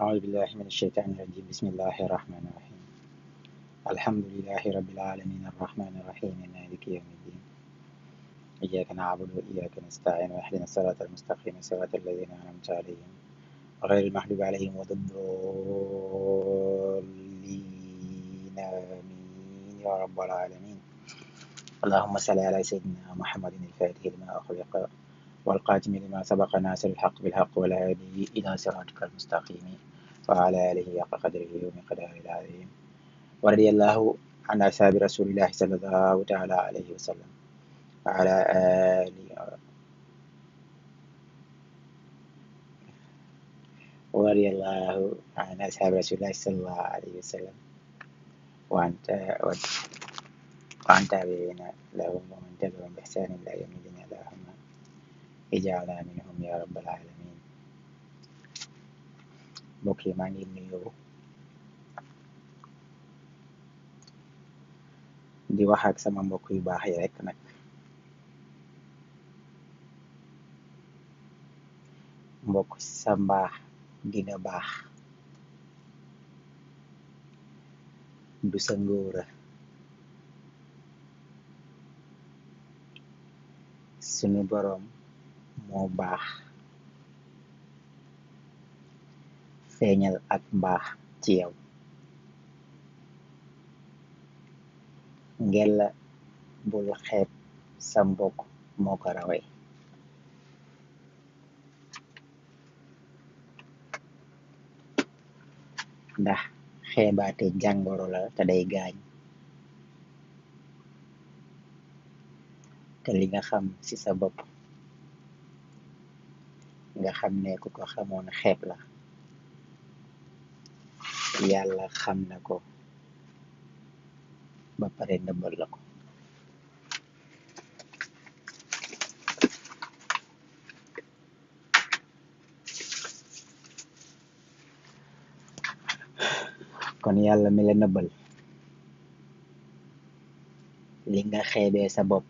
أعوذ بالله من الشيطان الرجيم بسم الله الرحمن الرحيم الحمد لله رب العالمين الرحمن الرحيم مالك يوم الدين إياك نعبد وإياك نستعين واهدنا الصراط المستقيم صراط الذين أنعمت عليهم غير المغضوب عليهم ولا الضالين آمين يا رب العالمين اللهم صل على سيدنا محمد الفاتح لما أخلق والقاتم لما سبق ناصر الحق بالحق والهادي إلى صراطك المستقيم وعلى آله حق قدره ومقداره العظيم ورضي الله عن أصحاب رسول الله صلى الله تعالى عليه وسلم وعلى آله ورضي الله عن أصحاب رسول الله صلى الله عليه وسلم وعن تابعين لهم ومن تبعهم بإحسان إلى يوم الدين اللهم اجعلنا منهم يا رب العالمين mbokk yi maa ngi nuyu di wax ak sama mbokk yu baax yi rek nag mbokk sa mbaax dina baax du sa ngóora sunu boroom moo baax feeñal ak mbaax ci yow ngella bul xeeb sa mbokk moo ko rawee ndax xeebaate jàngoro la te day gaañ te li nga xam ci sa bopp nga xam ne ku ko xamoon xeeb la yàlla xam na ko ba pare nëbbal la ko kon yàlla mi la nëbbal li nga xeebee sa bopp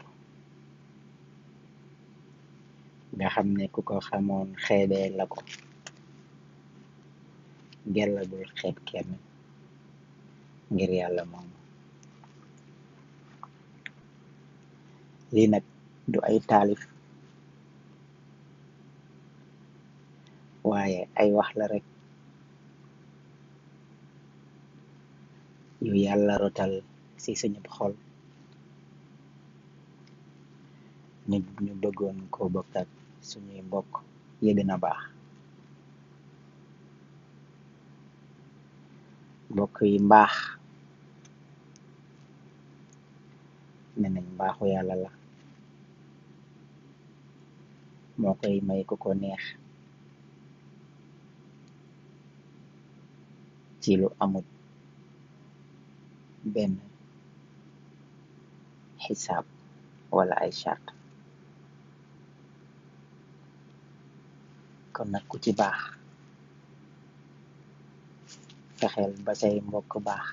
nga xam ne ku ko xamoon xeebee la ko ngella bul xeeb kenn ngir yàlla moom lii nag du ay taalif waaye ay wax la rek yu yàlla rotal ci suñu xol ñu bëggoon ko bokk ak suñuy mbokk yi gën a baax mbokk yi mbaax ne nañ mbaaxu yàlla la moo koy may ku ko neex ci lu amut benn xisaab wala ay charte kon nag ku ci baax fexeel ba say mbokk baax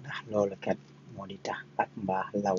ndax loolu kat moo di tax ak mbaax law